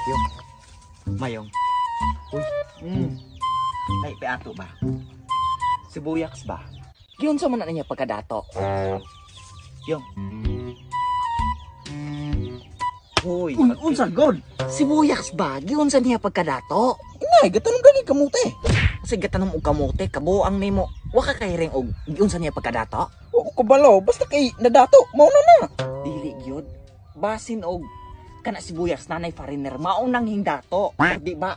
Yung. Mayong. Uy. Ay, peato ba? Sibuyaks ba? Giunsa man na niya pagkadato? Yung. Hoy, Unsa god? Sibuyaks ba? Giunsa niya pagkadato? Inay, gatanong gani kamote. Kasi gatanong og kamote, kabuang nimo. Wa ka kahiring og giunsa niya pagkadato? Wa ko kabalo, basta kay nadato, mao na na. Dili gyud. Basin og kana sibuyas nanay foreigner mao nang hindato. Di ba?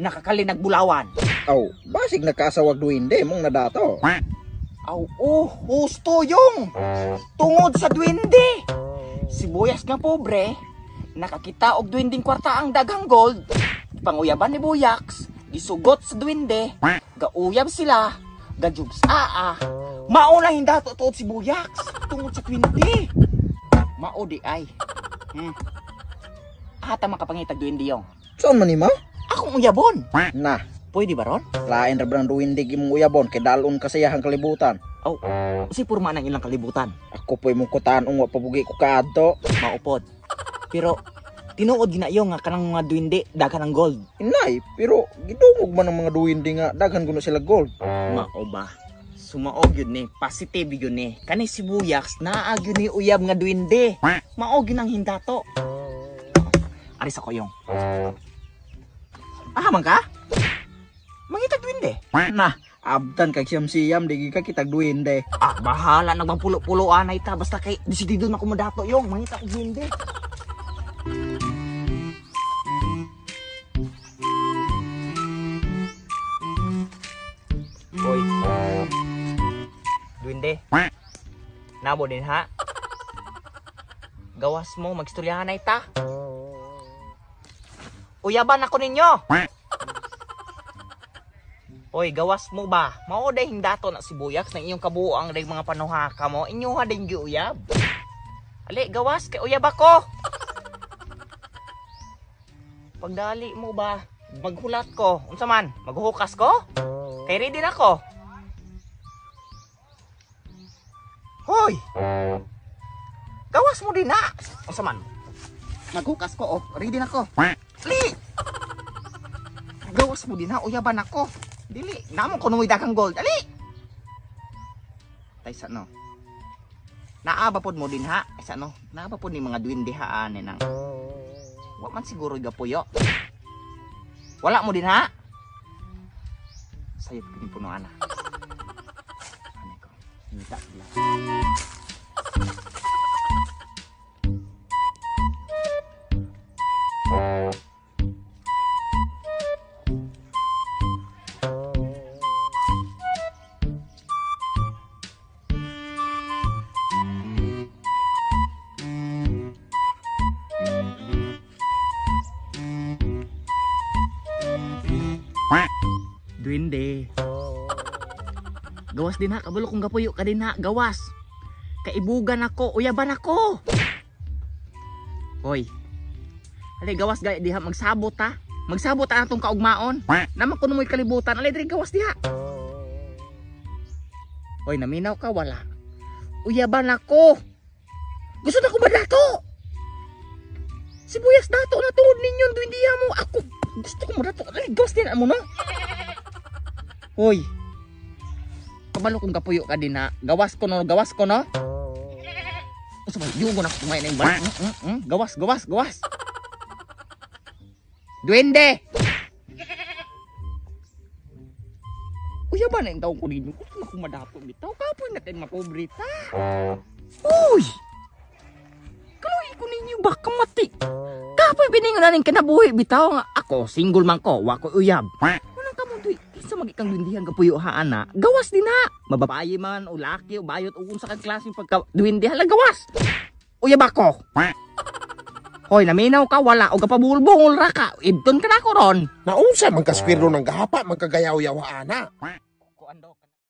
Nakakali nagbulawan. Aw, basig nakaasawag duwende mong nadato. Aw, oh, husto yung tungod sa duwende. Sibuyas nga pobre, nakakita og duwending kwarta ang daghang gold. Panguyaban ni Buyaks, gisugot sa duwende, gauyab sila, gajugs aa. Mao na hindato tuod si Buyaks tungod sa duwende. Mao di ay. Ata makapangitag duwende yung. Saan man ni ma? Akong uyabon. Na, Pwede ba ron? lain ra brang duwende imong uyabon kay dalon ka sa iyahang kalibutan. Aw, si purma nang ilang kalibutan. Ako po'y mong kutaan ungwa pabugi ko kaadto. Maupod. Pero tinuod ginayo nga kanang mga duwende daghan ang gold. Inay, pero gidungog man ang mga duwende nga daghan kuno sila gold. Mao ba? Sumaog yun ni, positive yun ni. Kani si Buyaks, naa yun ni uyab nga duwende. Mao gyud ang hindato. Aris ako yung. Ah, man ka? Mangitag duwende. Na, abtan kag siyam-siyam di ka kitag duwende. Ah, bahala nagmampulo-pulo anay ta basta kay desidido na ko modato yung mangita og duwende. Hoy. Duwende. Nabo din ha. Gawas mo magstoryahan ay ta. Uyaban ako ninyo. Hoy, gawas mo ba? Mao day hindato na si Buyaks ng iyong kabuang day mga panuhaka mo. Inyuha din giuyab. Ali, gawas kay uyab ako. Pagdali mo ba? Maghulat ko. Unsa man? Maghuhukas ko? Kay ready na ko. Hoy! Gawas mo din na. Unsa man? Maghukas ko oh. Ready na ko. Ali! Gawas mo din na. Uyaban ako. Dili. Namo ko nung daghang gold. Ali! Tay sa no. Naaba pod mo din ha. Ay sa no. Naaba pod ni mga duwende ha ane nang. Wa man siguro gapuyo. Wala mo din ha. Sayop kini puno ana. Ane ko. Ngita sila. Duwende. Gawas din ha, kabalo kung gapuyo ka din ha, gawas. Kaibugan ako, uyaban ako. Hoy. Ali gawas gay diha magsabot ha. Magsabot ta atong kaugmaon. Naman kuno mo'y kalibutan, ali diri gawas diha. Hoy, naminaw ka wala. Uyaban ako. Gusto na ko ba dato? Sibuyas dato na tungod ninyo duwende mo. Ako gusto ko mo dato. Ali gawas din mo no. Hoy. Kabalo kung kapuyo ka din ha. Gawas ko no, gawas ko no. Usa ba yugo na ko kumain na yung balik. Gawas, gawas, gawas. Duwende. Uya ba na yung taong ko ninyo? Gusto na akong madato bitaw. Kapoy na tayo mapobre ta. Uy! Kaluhi ko ninyo ba kamati? Kapoy biningon na rin kinabuhi bitaw nga. Ako, single man ko, wako uyab. Unang kamo duy, kinsa magikang duwindihan kapuyo ha ana? Gawas din na. Mababae man o laki o bayot o unsa kang klase pagka duwindi hala gawas. Uyab ako. Hoy, naminaw ka wala o kapabulbungol ra ka. Ibton ka na ako ron. Naunsa man ka skwirlo ng gahapa, magkagayaw-yaw ana. Kuan daw.